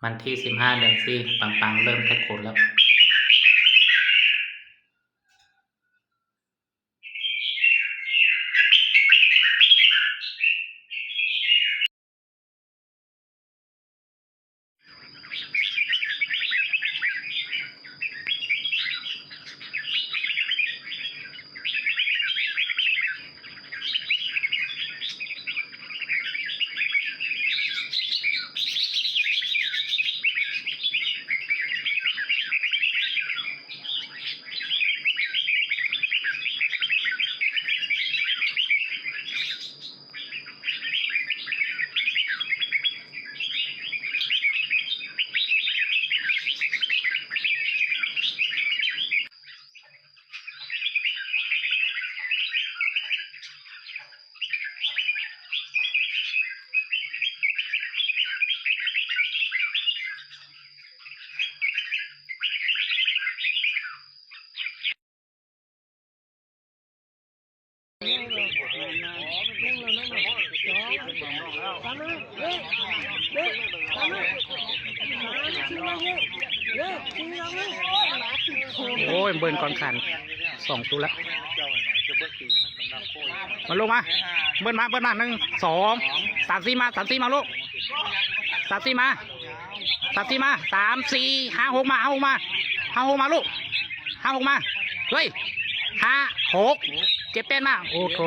ວັນທີສິບຫ້າ ເດືອນສີ່ ປັງໆ ເລີ່ມແພັກໂຄດແລ້ວ. ໂອ້ຍ ເບິ່ງກ່ອນຂັນ ສອງ ຕຸລະ ມາ ລົງມາ ເບິ່ງມາ ເບິ່ງມາ ໜຶ່ງ ສອງ ສາມ ສີ່ ມາ ສາມ ສີ່ ມາ ລູກ ສາມ ສີ່ ມາ ສາມ ສີ່ ມາ ສາມ ສີ່ ຫ້າ ຫົກ ມາ ຫ້າ ຫົກ ມາ ຫ້າ ຫົກ ມາ ລູກ ຫ້າ ຫົກ ມາ ເຮີ້ຍ ຫ້າ ຫົກ ເຈັດ ແປດ ມາ ໂອ້ໂຫ.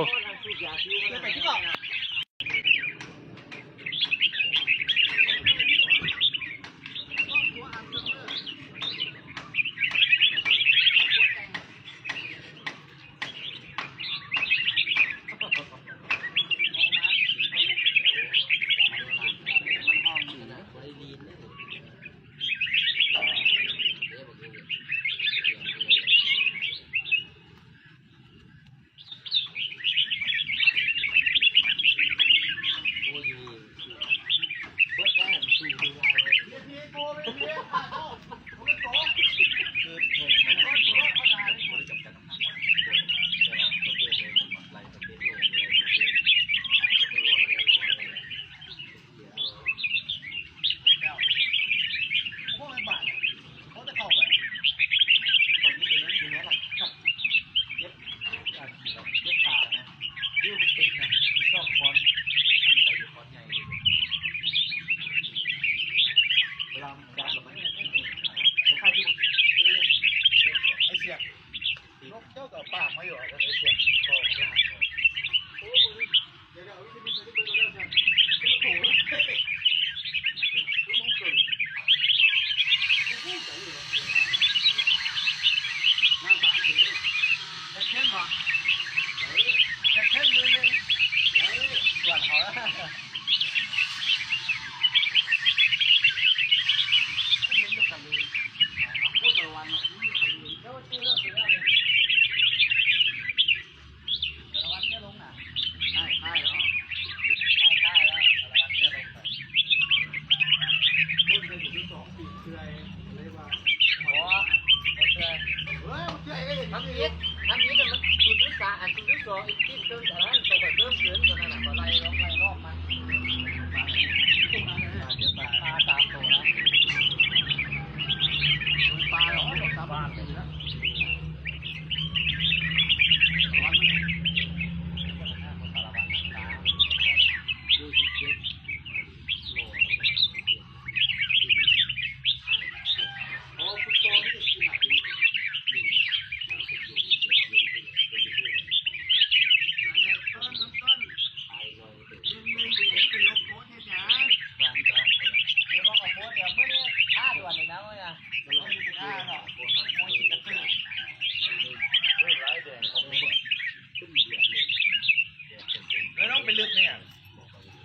แล้วน้องไปลึกไหมอ่ะ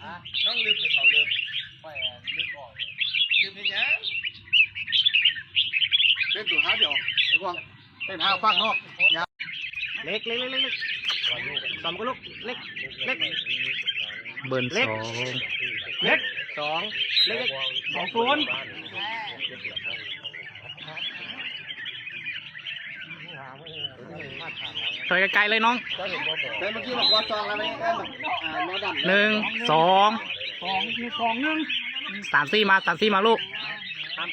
ฮะ น้องลึกหรือเขาลึก ข้อยอะลึกออก ลึกเฮ็ดหยัง เล่นตัวหาเดียว ไอ้กวาง เล่นหาฟากนอก เล็ก เล็ก เล็ก เล็ก สอง ก็ลูก เล็ก เล็ก เบิร์น เล็ก สอง เล็ก สอง เล็ก เล็ก สอง ศูนย์ ถอยไกลๆเลยน้อง แต่เมื่อกี้บอกว่าซองแล้วไม่ได้ อ่า หนึ่ง สอง สอง สอง หนึ่ง สาม สี่ มา สาม สี่ มาลูก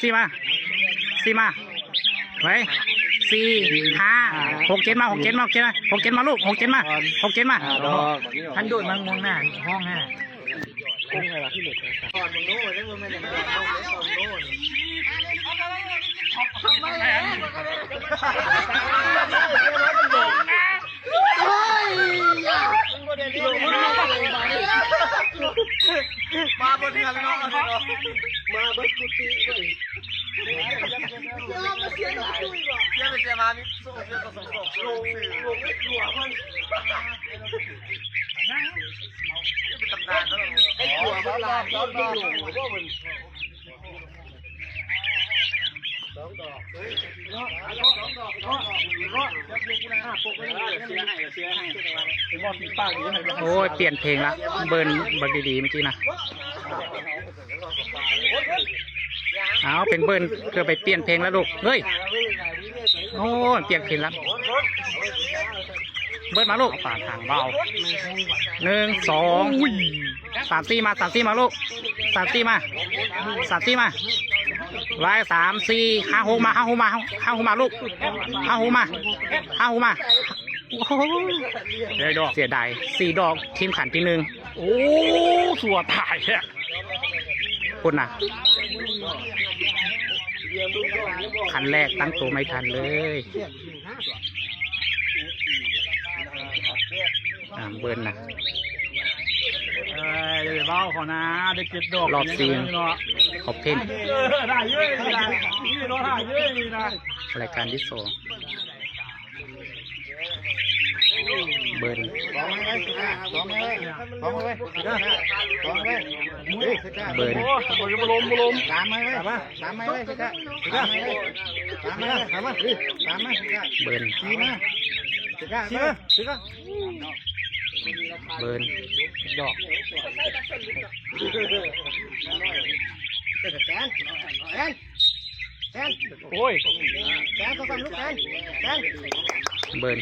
ສີ່ມາ ສີ່ມາ ໄວ້ ສີ່ ຫ້າ ຫົກ ເຈັດມາ ຫົກ ເຈັດມາ ຫົກ ເຈັດມາ ຫົກ ເຈັດມາລູກ ຫົກ ເຈັດມາ ຫົກ ເຈັດມາ ຄັນໂດດມາມອງໜ້າຫ້ອງຫ້າ. ມາເບິດເຮືອນເນາະ ມາເບິດກຸຕິເວີຍ ເສຍໄປເສຍມາ ມີໂຊເຊຍຕໍ່ສອງສອງ ໂລງ ໂລງ ຫົວມັນ ເປັນຕຳນານເນາະ ໄອ້ຫົວມັນລາຍ ໂອ້ຍ ປ່ຽນເພງລະ ເບິ່ນບັກດີໆ ເມື່ອກີ້ນະ ເອົາ ເປັນເບິ່ນ ເກືອບໄປປ່ຽນເພງລະລູກ ເຮີ້ຍ ໂອ້ຍ ປ່ຽນເພງລະ ເບິ່ນມາລູກ ປານທາງເບົາ ໜຶ່ງ ສອງ ສາມ ສີ່ມາ ສາມ ສີ່ມາລູກ ສາມ ສີ່ມາ ສາມ ສີ່ມາ ໄວ້ ສາມ ສີ່ ຫ້າ ຫົກມາ ຫ້າ ຫົກມາ ຫ້າ ຫົກມາລູກ ຫ້າ ຫົກມາ ຫ້າ ຫົກມາ ໂອ້ໂຫ ໄດ້ດອກ ເສຍດາຍ ສີ່ດອກ ທີມຂັນທີໜຶ່ງ ໂອ້ ຊົ່ວຕາຍແທ້ ພຸ້ນນະ ຄັນແລກຕັ້ງໂຕໄມ່ທັນເລີຍ. ອ່າ ເບິ່ນນະ ເອີ ຢ່າໄປເວົ້າເຂົານະ ໄດ້ເຈັດດອກ ຮອບສີ່ ເນາະ ຂອບເພັນ ເອີ ໄດ້ເວີຍ ໄດ້ເນາະ ໄດ້ເວີຍນະ ລາຍການທີສອງ ເບິ່ນ ສອງໄມ້ໄວ້ ສອງໄມ້ໄວ້ ສອງໄມ້ໄວ້ ສອງໄມ້ໄວ້ ເບິ່ນ ໂອ້ຍ ບໍ່ລົມ ບໍ່ລົມ ສາມໄມ້ໄວ້ ສາມໄມ້ໄວ້ ສາມໄມ້ໄວ້ ສາມໄມ້ໄວ້ ສາມໄມ້ໄວ້ ເບິ່ນ ສີ່ມາ ສີ່ມາ ເບິ່ນ ດອກ ແສນ ແສນ ແສນ ໂອ້ຍ ແສນ ເຂົ້າຊ້ຳລູກ ແສນ ແສນ ເບິ່ນ